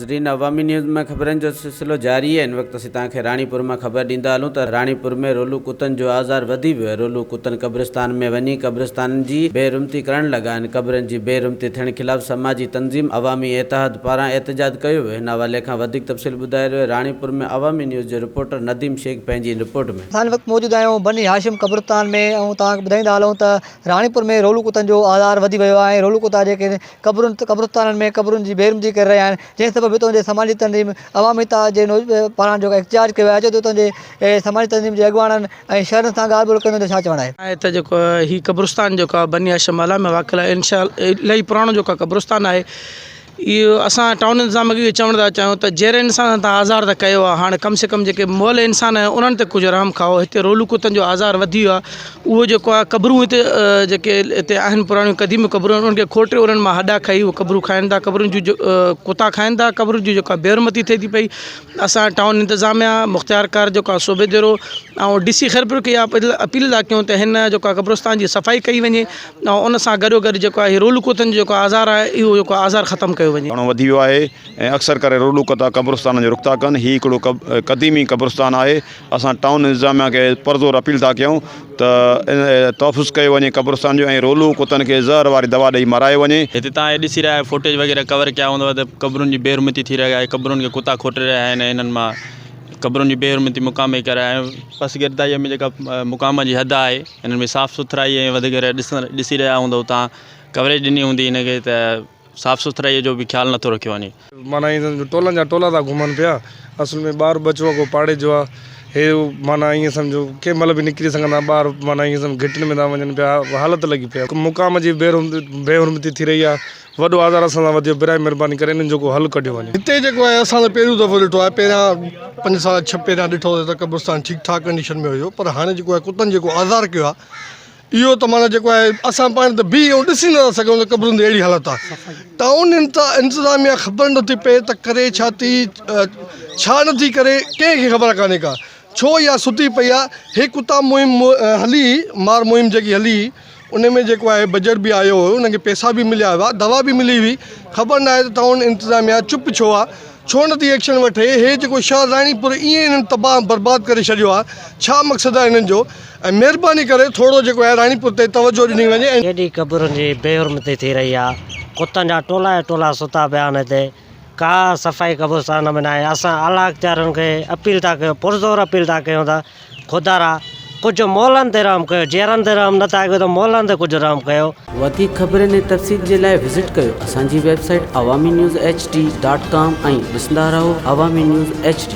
ناظرين عوامي نيوز ۾ خبرن جو سلسلو جاري آهي ان وقت اسين توهان کي راڻيپور مان خبر ڏيندا هلون ته راڻيپور ۾ رولو ڪتن جو آزار وڌي ويو آهي رولو ڪتن قبرستان ۾ وڃي قبرستانن جي بي حرمتي ڪرڻ لڳا آهن قبرن جي بي حرمتي ٿيڻ خلاف سماجي تنظيم عوامي اتحاد پاران احتجاج ڪيو ويو هن حوالي کان وڌيڪ تفصيل ٻڌائي رهيو آهي راڻيپور ۾ عوامي نيوز جو رپورٽر نديم شيخ پنهنجي هن رپورٽ ۾. اسان هن وقت موجود آهيون بني هاشم قبرستان ۾ ۽ توهان کي ٻڌائيندا هلون ته راڻيپور ۾ رولو ڪتن جو آزار وڌي ويو آهي ۽ رولو ڪتا جيڪي قبرن قبرستانن ۾ قبرن جي بي حرمتي ڪري رهيا آهن جنهن سبب هتان جي سماجي تنظيم عوامي اتحاد جي پاران جيڪو احتجاج ڪيو آهي اچو ته هتان جي سماجي تنظيم جي اڳواڻن ۽ شهرين سان ڳالهه ٻولهه ڪندي ڇا چوڻ آهي. آهي ته جيڪو هي قبرستان جيڪو آهي بني هاشم محله ۾ واقع آهي انشاء الاهي پراڻو جيڪو آهي قبرستان آهي اهو اسان ٽائون انتظام کي اهو چوڻ ٿا چاهيون ته جهڙي انسان سان توهان آزار ته ڪيو آهي هاڻي ڪم سي ڪم جيڪي مئل انسان آهن انهن تي ڪجهه رحم کائو هتي رولو ڪتن جو آزار وڌي ويو آهي اهو جيڪو آهي قبرون هتي جيڪي هتي آهن پراڻيون قديم قبرون آهن انهن کي کوٽي انهن مان هڏا کائي اهي قبرون کائن ٿا قبرن جون ڪتا کائن ٿا قبرن جي جيڪا بي حرمتي ٿئي ٿي پئي اسان ٽائون انتظاميا مختيار ڪار جيڪو آهي صوبي ديرو ۽ ڊي سي خيرپور کي اها اپيل ٿا ڪيون ته هن جيڪو آهي قبرستان جي صفائي ڪئي وڃي ۽ ان سان گڏو گڏ جيڪو آهي رولو ڪتن جو جيڪو آزار آهي اهو جيڪو آزار ختم ڪيو وڃي. گهڻو وڌي ويو آهي ۽ اڪثر ڪري رولو ڪتا قبرستانن جو رخ ٿا ڪن هي هڪڙو قديمي قبرستان آهي اسان ٽائون انتظاميا کي پرزور اپيل ٿا ڪيون ته تحفظ ڪيو وڃي قبرستان جو ۽ رولو ڪتن کي زهر واري دوا ڏئي مارايو وڃي. هتي توهان هي ڏسي رهيا آهيو فوٽيج وغيره ڪور ڪيا هوندو ته قبرن جي بي حرمتي ٿي رهي آهي قبرن کي ڪتا کوٽي رهيا آهن ۽ انهن مان قبرن جي بي حرمتي مقامي ڪري رهيا آهن پسگردائي ۾ جيڪا مقام جي حد آهي انهن ۾ صاف سٿرائي ۽ وغيره ڏسڻ ڏسي رهيا هوندو توهان ڪوريج ڏني هوندي هن کي ته صاف سٿرائي جو به خيال نٿو رکيو وڃي. معنيٰ ائين سمجهو ٽولن جا ٽولا ٿا گهمن پيا اصل ۾ ٻار ٻچو ڪو پاڙي جو آ هي معنيٰ ائين سمجهو ڪنهن مهل به نڪري سگهندا ٻار معنيٰ ائين سمجهو گهٽين ۾ ٿا وڃن پيا حالت لڳي پئي آ مقام جي بي بي حرمتي ٿي رهي آ وڏو آزار اسان سان وڌيو براء مهرباني ڪري انهن جو ڪو حل ڪڍيو وڃي. هتي جيڪو آهي اسان ته پهريون دفعو ڏٺو آهي پهريان پنج سال ڇهه پهريان ڏٺو هو ته قبرستان ٺيڪ ٺاڪ ڪنڊيشن ۾ هيو پر هاڻي جيڪو آهي ڪتن جيڪو آزار ڪيو آ اهو ته معنيٰ جيڪو آهي اسان پاڻ ته بيهي ۽ ڏسي نٿا سگهون ته قبرن جي اهڙي حالت آهي ٽائون انتظاميا خبر نٿي پئي ته ڪري ڇا ٿي ڇا نٿي ڪري ڪنهن کي خبر ڪانهي ڪا ڇو اها ستي پئي آهي هي ڪتا مهم هلي مار مهم جيڪي هلي ان ۾ جيڪو آهي بجيٽ به آيو هو انهن کي پئسا به مليا هئا دوا به ملي هئي خبر ناهي ته ٽائون انتظاميا چپ ڇو آهي ڇو نٿي ايڪشن وٺي هي جيڪو شهر راڻيپور ائين انهن تباهه برباد ڪري ڇڏيو آهي ڇا مقصد آهي انهن جو ۽ مهرباني ڪري ٿورو جيڪو آهي راڻيپور تي توجهه ڏني وڃي ۽. ڪيڏي قبرن جي بي حرمتي ٿي رهي آ ڪتن جا ٽولا ئي ٽولا ستا پيا آهن هتي ڪا صفائي قبرستان ۾ ناهي اسان اعليٰ اختيارين کي اپيل ٿا ڪيون پرزور اپيل ٿا ڪيون ته خدارا ڪجهه مئلن تي رحم ڪيو جيئرن تي رحم نٿا ڪيو ته مئلن تي ڪجهه رحم ڪيو. وڌيڪ خبرن ۽ تفصيل جي لاء وزٽ ڪيو اسان جي website Awami news H D dot com ۽ ڏسندا رهو عوامي نيوز ايڇ ڊي.